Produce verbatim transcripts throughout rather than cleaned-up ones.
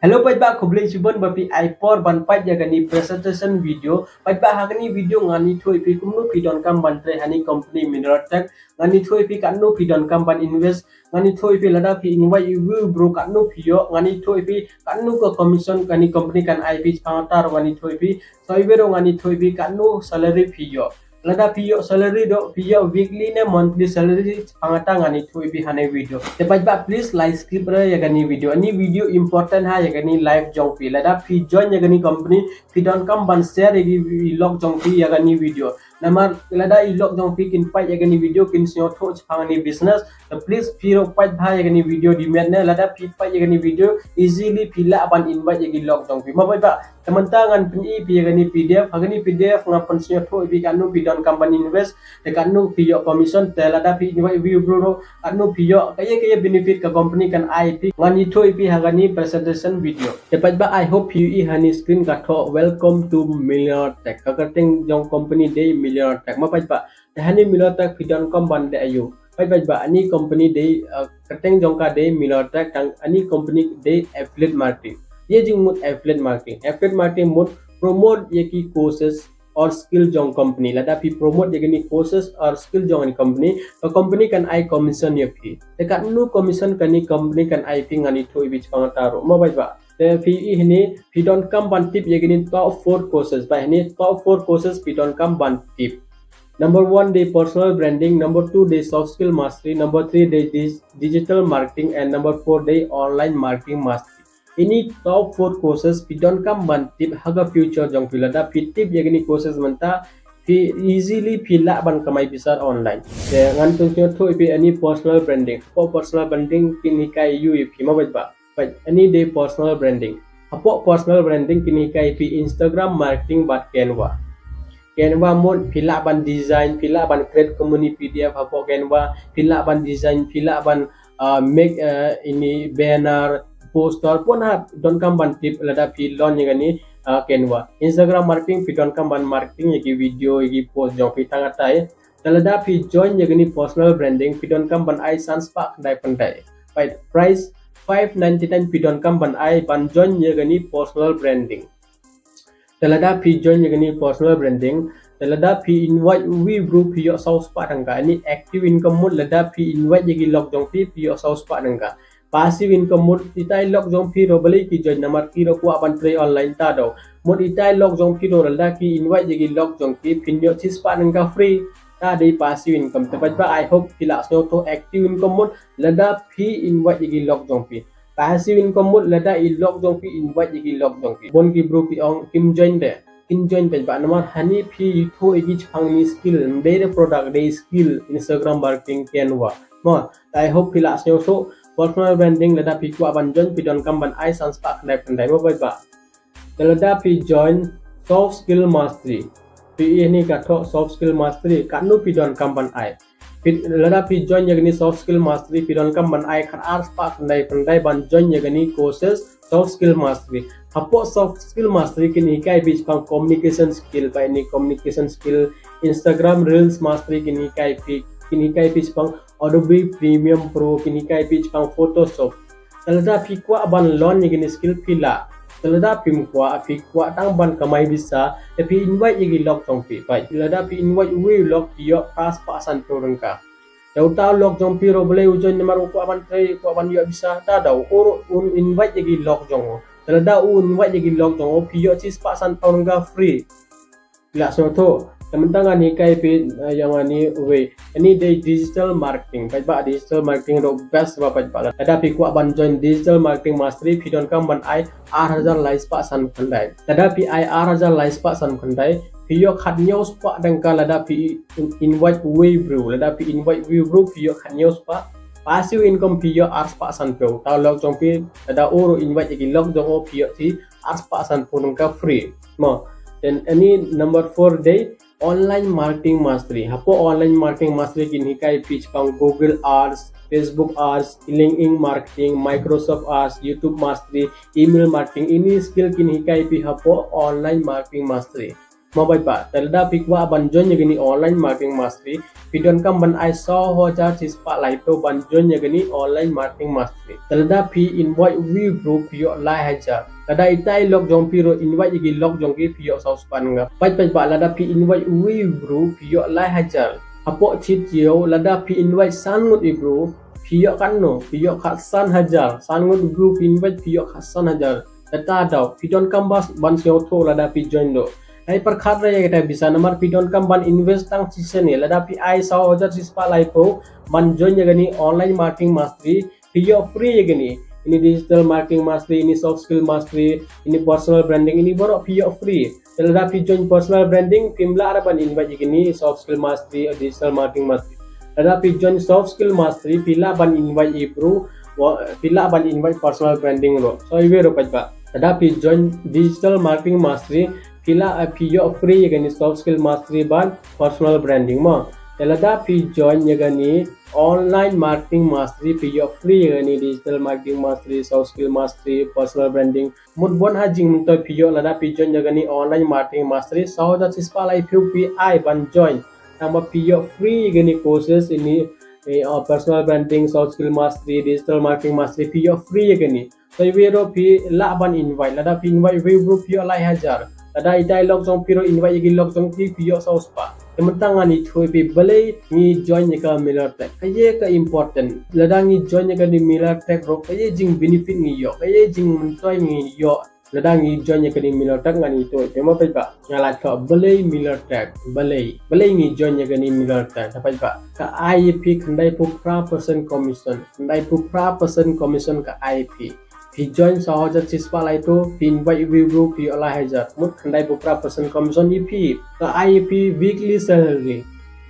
Hello paidbah, khublei shibun ba phi ai por ban peit ïa kane presentation video. Paidbah, ha kane video ngan ïathuh ïa phi kumno phi donkam ban trei ha kane company Miller Tech. Ngan ïathuh ïa phi katno phi donkam ban invest. Ngan ïathuh ïa phi lada phi invite ïa uwei u bro katno phi ïoh. Ngan ïathuh ïa phi katno ka commission kane company kan ai phi, shaphang kata ruh ngan ïathuh ïa phi. Sa iwei ruh ngan ïathuh ïa phi katno salary phi ïoh. Lada phi ïoh salary ruh, phi ïoh weekly ne monthly salary, shaphang kata ngan ïathuh ïa phi ha kane video. Te paidbah, please la skip re ïa kane video. Kane video important ha ïa kane life jong phi. Lada phi join ïa kane company, phi donkam ban share ïa ki lok jong phi ïa kane video. Namar lada i lok jong phi kin peit ïa kane video, kin sngewthuh shaphang kane business. Te please phi ruh peit bha ïa kane video dei met ne. Lada phi peit ïa kane video, easily phi lah ban invite ïa ki lok jong phi. Mo paidbah, te mynta ngan pyni ïa phi ïa kane P D F, ha kane P D F ngan pynsngewthuh ïa phi katno phi donkam ban invest, te katno phi ïoh commission, te lada phi invite uwei u bro ruh katno phi ïoh, kaei kaei benefit ka company kan ai phi. Ngan ïathuh ïa phi ha kane presentation video. Te paidbah, I hope phi ïohi ha kane screen ka thoh Welcome to Miller Tech. Ka kyrteng jong company dei Miller Tech. Mo paidbah, te ha kane Miller Tech phi donkam ban leh aïu? Paidbah, kane company dei, uh, kyrteng jong ka dei Miller Tech, tang kane company dei affiliate marketing. Ïa jingmut affiliate marketing. Affiliate marketing mut promote ïa ki courses or skill jong company. Lada phi promote ïa kine courses or skill jong kane company, ka company kan ai commission ïa phi. Te katno commission kane company kan ai phi ngan ïathuh ïa phi shaphang kata ruh. Mo paidbah, te phi ïohi hangne, phi donkam ban tip ïa kine top four courses. Bad hangne top four courses phi donkam ban tip. Number one dei personal branding, number two dei soft skill mastery, number three dei dig-, digital marketing, and number four dei online marketing mastery. Kine top four courses phi donkam ban tip ha ka future jong phi. Lada phi tip ïa kine courses mynta, phi easily phi lah ban kamai pisa online. Te ngan pynsngewthuh ïa phi kane personal branding. Hapoh personal branding kin hikai aïu ïa phi, mo paidbah? Peit, kane dei personal branding. Hapoh personal branding kin hikai ïa phi Instagram marketing bad Canva. Canva mut phi lah ban design, phi lah ban create kumne P D F hapoh Canva, phi lah ban design, phi lah ban, uh, make, uh, kine banner, poster, pynban donkam ban tip lada phi learn ïa kane, uh, Canva. Instagram marketing phi donkam ban marketing ïa ki video, ïa ki post jong phi tang katai. Te lada phi join ïa kane personal branding phi donkam ban ai san spah khyndai phyndai. Peit, price five ninety-nine phi donkam ban ai ban join ïa kane personal branding. Te lada phi join ïa kane personal branding, te lada phi invite uwei u bro phi ïoh saw spah tyngka. Kane active income mut lada phi invite ïa ki lok jong phi phi ïoh saw spah tyngka. Passive income mut itai lok jong phi ruh balei ki join, namar ki ruh kwah ban trei online, ta daw. Mut itai lok jong phi ruh lada ki invite ïa ki lok jong phi phin ïoh shi spah tyngka free. Ta dei passive income. Te paidbah, I hope phi la sngewthuh. Active income mut lada phi invite ïa ki lok jong phi. Passive income mut lada i lok jong phi invite ïa ki lok jong phi. Bun ki bro ki ong kim join de. Kin join paidbah, namar hangne phi ïathuh ïa ki shaphang kine skill, ym dei re product, dei skill, Instagram marketing, Canva. Mo, te I hope phi la sngewthuh. Personal branding lada phi kwah ban join phi donkam ban ai san spah khyndai phyndai, mo paidbah. Te lada phi join soft skill mastery, phi ïohi hangne ka thoh soft skill mastery, katno phi donkam ban ai. Phi, lada phi join ïa kane soft skill mastery phi donkam ban ai khatar spah khyndai phyndai ban join ïa kane courses soft skill mastery. Hapoh soft skill mastery kin hikai phi shaphang communication skill, peit kine communication skill, Instagram reels mastery kin hikai phi, kin hikai phi shaphang Adobe Premiere Pro, kin hikai phi shaphang Photoshop. Te lada phi kwah ban learn ïa kine skill phi lah. Te lada phim kwah, phi kwah tang ban kamai pisa, te phi invite ïa ki lok jong phi. Peit, lada phi invite uwei u lok phi ïoh phra spah sanphew tyngka. Te uta u lok jong phi ruh balei u join, namar u kwah ban trei, u kwah ban ïoh pisa, ta daw, u ruh un invite ïa ki lok jong u. Te lada u invite ïa ki lok jong u phi ïoh shi spah sanphew tyngka free. Phi la sngewthuh. Te mynta ngan hikai phi, eh, ïa kane uwei. Kane dei digital marketing. Paidbah, digital marketing ruh best bha paidbah. Lada phi kwah ban join digital marketing mastery phi donkam ban ai ar hajar lai spah san khyndai. Lada phi ai ar hajar lai spah san khyndai, phi ïoh khathynñiew spah tyngka lada phi in-, invite uwei u bro. Lada phi invite uwei u bro phi ïoh khathynñiew spah. Passive income phi ïoh ar spah sanphew. Uta u lok jong phi lada u ruh invite ïa ki lok jong u phi ïoh shi ar spah sanphew tyngka free. Mo. Then kane number four dei online marketing mastery. Hapoh online marketing mastery kin hikai phi shaphang Google Ads, Facebook Ads, LinkedIn marketing, Microsoft Ads, YouTube mastery, email marketing. Kine skill kin hikai phi hapoh online marketing mastery. Mo paidbah, te lada phi kwah ban join ïa kani online marketing mastery, phi donkam ban ai saw hajar shispah laiphew ban join ïa kani online marketing mastery. Te lada phi invite uwei u bru phi ïoh lai hajar. Lada itai i lok jong phi ruh invite ïa ki lok jong ki phi ïoh saw spah ngat. Paidbah, lada phi invite uwei u bru phi ïoh lai hajar. Hapoh shi taïew lada phi invite san ngut i bru phi ïoh katno, phi ïoh khatsan hajar. San ngut i bru phi invite phi ïoh khatsan hajar. Te ta daw, phi donkam bas ban sngewthuh lada phi join ruh. Ai pyrkhat re ïa kata pisa namar phi donkam ban invest tang shisien ne, lada phi ai saw hajar shispah laiphew ban join ïa kani online marketing mastery, phi ïoh free ïa kani. Ini digital marketing mastery, ini soft skill mastery, ini personal branding, ini baroh phi ïoh free. Te lada phi join personal branding, phim lah re ban invite ïa kani soft skill mastery, digital marketing mastery. Lada phi join soft skill mastery, phi lah ban invite i bru, wa-, phi lah ban invite personal branding ruh. So iwei ruh paidbah. Lada phi join digital marketing mastery, phi lah, eh, phi ïoh free ïa kani soft skill mastery bad personal branding mo. Te lada phi join ïa kani online marketing mastery, phi ïoh free ïa kani digital marketing mastery, soft skill mastery, personal branding. Mut bun ha jingmyntoi phi ïoh lada phi join ïa kani online marketing mastery, saw hajar shispah laiphew phi ai ban join. Tangba phi ïoh free ïa kani courses ini, eh, uh, personal branding, soft skill mastery, digital marketing mastery, phi ïoh free ïa kani. So iwei ruh phi lah ban invite, lada phi invite uwei u bru phi ïoh lai hajar. Lada itai i lok jong phi ruh invite ïa ki lok jong ki phi ïoh saw spah. Te mynta ngan ïathuh ïa phi balei ngi join ïa ka Miller Tech. Kaei ka important. Lada ngi join ïa kani Miller Tech ruh kaei jing benefit ngi ïoh, kaei jingmyntoi ngi ïoh. Lada ngi join ïa kani Miller Tech ngan ïathuh ïa phi mo paidbah. Nga la thoh balei Miller Tech, balei. Balei ngi join ïa kani Miller Tech, paidbah. Ka ai ïa phi khyndai phew phra percent commission. Khyndai phew phra percent commission ka ai ïa phi. Phi join saw hajar shispah laiphew, phi invite uwei u bru phi ïoh lai hajar. Mut khyndai phew phra percent commission ïa phi. Ka ai ïa phi weekly salary.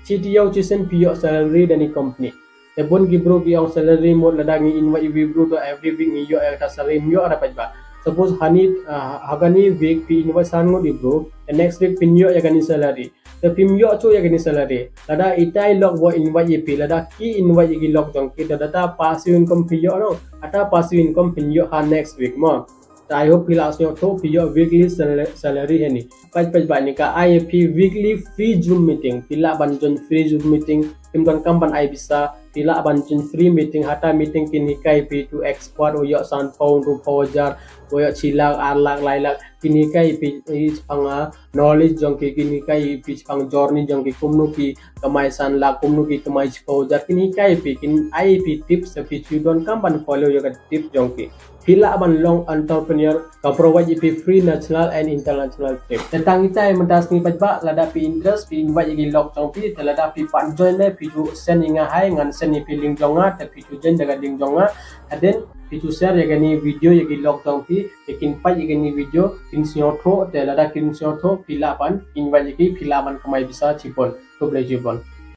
Shi taïew shisien phi ïoh salary da kani company. Te bun ki bru ki ong salary mut lada ngi invite uwei u bru to every week ngi ïoh ïa kata salary, ym ïoh re paidbah. Suppose hani, ah, ha kani week phi invite san ngut i bru, the next week phin ïoh ïa kani salary. Te phim ïoh shuh ïa kani salary. Lada itai i lok ba invite ïa phi, lada ki invite ïa ki lok jong ki, te kata passive income phi ïoh no. Kata passive income phin ïoh ha next week mo. Te I hope phi la sngewthuh, phi ïoh weekly sal-, salary hani. Pait pait ba ni ka ai ïa phi weekly free Zoom meeting. Phi lah ban join free Zoom meeting. Phim donkam ban ai pisa. Phi lah ban join free meeting. Hata meeting kin hikai phi to expert, u ïoh san phew, hynriew phew hajar, u ïoh shi lak, ar lak, lai lak. Kin hikai phi, eh, shaphang, ah, knowledge jong ki, kin hikai phi shaphang journey jong ki, kumno ki kamai san lak, kumno ki kamai shiphew hajar, kin hikai phi, kin ai phi tips, phi shu donkam ban follow ïa ka tips jong ki. Phi lah ban long entrepreneur, ka provide ïa phi free national and international trip. Te tang itai mynta sngi paidbah, lada phi interest, phi invite ïa ki lok jong phi, te lada phi pan join ne, phi ju send ïa nga hi, ngan send ïa phi link jong nga, te phi ju join da ka link jong nga, hadien phi ju share ïa kani video ïa ki lok jong phi, te kin peit ïa kani video, kin sngewthuh, te lada kin sngewthuh, phi lah ban invite ïa ki, phi lah ban kamai pisa shibun. Khublei shibun.